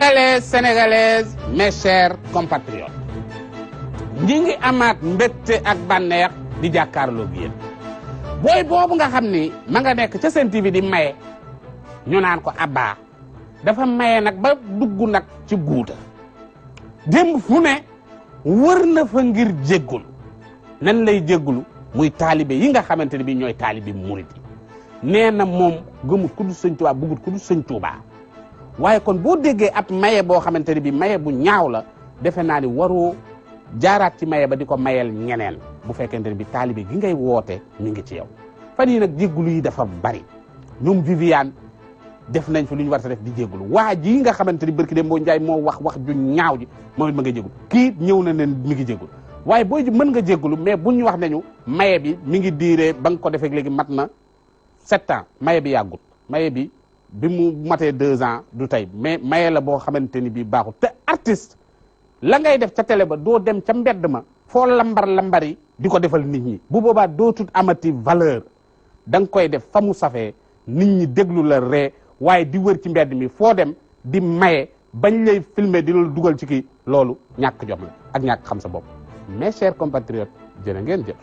Sénégalais, Sénégalaises, mes chers compatriotes ñi ngi amaat mbégte ak bànneex di jàkkaarloo gi yéen booy boobu nga xam ni ma nga nekk ca Sen TV di maye ñu naan ko Abba dafa maye nag ba dugg nag ci guuta démb fu ne wër na fa ngir jéggulu nan lay jéggulu muy taalibe yi nga xamante ne bi ñooy taalibe murit yi nee na moom gëmut ku du sëñ Tuubaa bëggut ku du sëñ Tuubaa waaye kon boo déggee ab maye boo xamante ne bi maye bu ñaaw la defe naa ni waroo jaaraat ci maye ba di ko mayel ñeneen bu fekkente ne bi taalibe gi ngay woote ñu ngi ci yow fan yi nag jéggulu yi dafa bari ñoom Viviane def nañ fi lu ñu war a def di jéggulu waa ji nga xamante ni barki dem boo Njaay moo wax ju ñaaw ji moom it ma nga jéggulu kii ñëw na ne mi ngi jéggulu waaye boo mën nga jéggulu mais bu ñu wax nañu maye bi mi ngi diiree ba nga ko defee léegi mat na 7 ans maye bi yàggut maye bi mu matee 2 ans du tey mais maye la boo xamante ni bii baaxul te artiste la ngay def ca télé ba doo dem ca mbedd ma foo lambari di ko defal nit ñi bu boobaa dootut amati valeur da nga koy def fa mu safee nit ñi déglu la ree waaye di wër ci mbedd mi foo dem di maye bañ lay filmer di loolu dugal ci kii loolu ñàkk jom la ak ñàkk xam sa bopp mes chers compatriotes jërë ngeen jëf